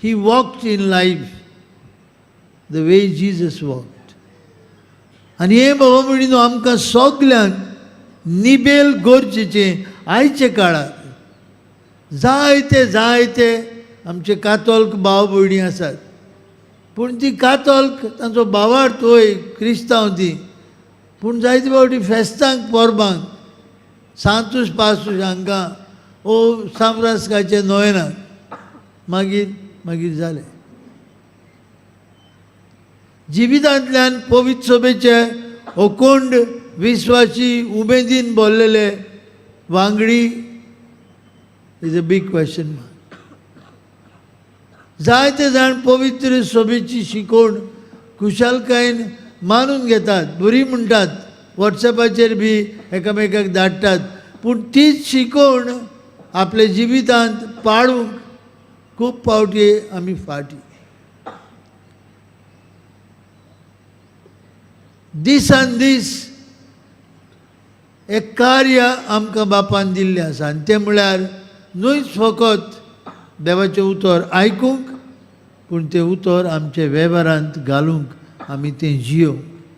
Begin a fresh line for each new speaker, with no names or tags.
He walked in life the way Jesus walked. आनी हें बाबा म्हणून आमकां सगल्यांक निबेल गरजेचें आयच्या काळार. जायते जायते आमचे कातोल्क भाव भयणी आसात, पूण ती कातोल्क तांचो भावार्थ वय क्रिस्तांव ती, पूण जायते फावटी फेस्तांक परबांक सांतूस पासूस हांकां ओ सांफ्रास्काचे नोवेनाक मागीर मागीर जालें. जिवितांतल्यान पवित्र सभेचे अखंड विस्वासी उमेदीन भरलेले वांगडी is a big question mark. जायते जाण पवित्र सभेची शिकवण खुशालकायेन मानून घेतात, बरी म्हणटात, वॉट्सएपाचेर बी एकामेकाक धाडटात, पूण तीच शिकवण आपल्या जिवितांत पाळूंक खूब फावटी आमी फाटी. दिसान दीस एक कार्य आमकां बापान दिल्लें आसा आनी तें म्हळ्यार न्हूच फकत देवाचें उतर आयकूंक, पूण तें उतर आमच्या वेव्हारांत घालूंक आमी तें जियोवंक.